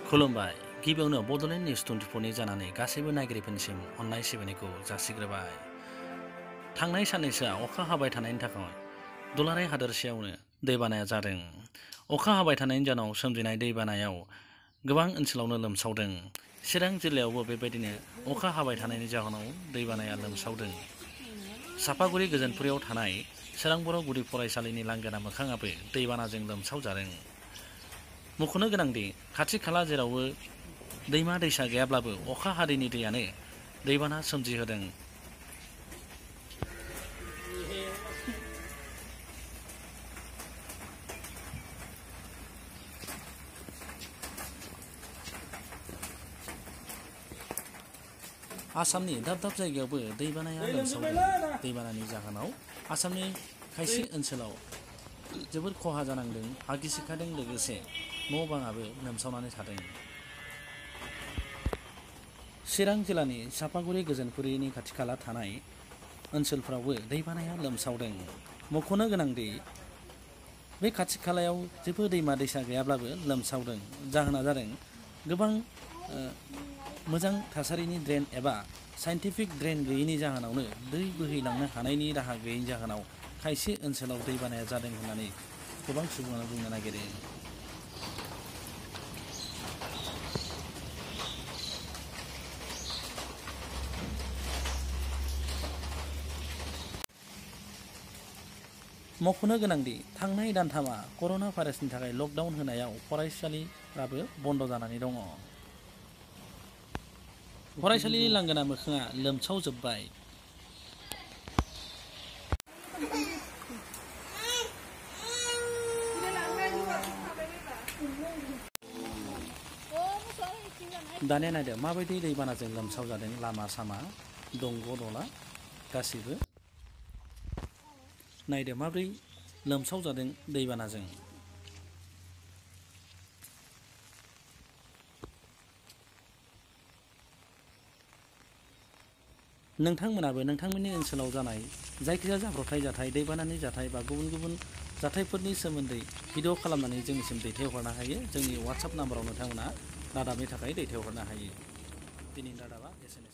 खुलुमबाय। गिबियावनो बड'लेण्ड निउस 24 जानानै गासैबो नायगिरिफोरनिसिम अननाय सिबिनायखौ जासिग्रोबाय। थांनाय साननैसोआ अखा हाबाय थानायनि थाखाय दुलाराय हादोरसायावनो दैबानाया जादों। अखा हाबाय थानायनि जाहोनाव सोमजिनाय दैबानायाव गोबां ओनसोलावनो लोमसावदों। चिरां जिल्लायावबो बेबायदिनो अखा हाबाय थानायनि जाहोनाव दैबानाया लोमसावदों। सापागुरि गोजोनपुरियाव थानाय सोरां बर' गुदि फरायसालिनि लांगोना मोखाङाबो दैबानाजों लोमसावजादों। मख'नो गोनांदि खाथि खाला जेरावबो दैमा दैसा गैयाब्लाबो अखा हादैनि दैयानो दैबाना सोमजिहोदों। आसामनि दाब दाब जायगायावबो दैबानाया लोमसावदों। दैबानानि जाहोनाव आसामनि खायसे ओनसोलाव जोबोर खहा जानांदों। हा गिसिखादों, लोगोसे न' बाङाबो लोमसावनानै थादों। चिरां जिल्लानि सापागुरि गोजोनपुरिनि खाथि खाला थानाय ओनसोलफ्रावबो दैबानाया लोमसावदों। मख'नो गोनांदि बे खाथि खालायाव जेबो दैमा दैसा गैयाब्लाबो लोमसावदों। जाहोना जादों गोबां मोजां थासारिनि ड्रेन एबा साइन्टिफिक ड्रेन गैयैनि जाहोनावनो दै बोहैलांनो हानायनि राहा गैयैनि जाहोनाव खायसे ओनसोलाव दैबानाया जादों होननानै गोबां सुबुङानो बुंनो नागिरो। मख'नो गोनांदि थांनाय दानथामा कर'ना भाइरासनि थाखाय लकडाउन होनायाव फरायसालिफ्राबो बन्द' जानानै दङ। फरायसालिनि लांगोना मोखाङा लोमसावजोब्बाय। दानिया नायदो माबायदि दैबानाजों लोमसावजादों लामा सामा, दंग' दला गासिबो। नायदो माब्रै लोमसावजादों दैबानाजों। नोंथांमोनाबो नोंथांमोननि ओनसोलाव जानाय जायखिजाया जाब्रबथाय जाथाय, दैबानानि जाथाय बा गुबुन गुबुन जाथायफोरनि सोमोन्दै भिडिअ खालामनानै जोंनिसिम दैथायहरनो हायो। जोंनि वाट्सएप नाम्बाराव नोंथांमोना रादाबनि थाखाय दैथायहरनो हायो। दिनैनि रादाबा एसेनोसै।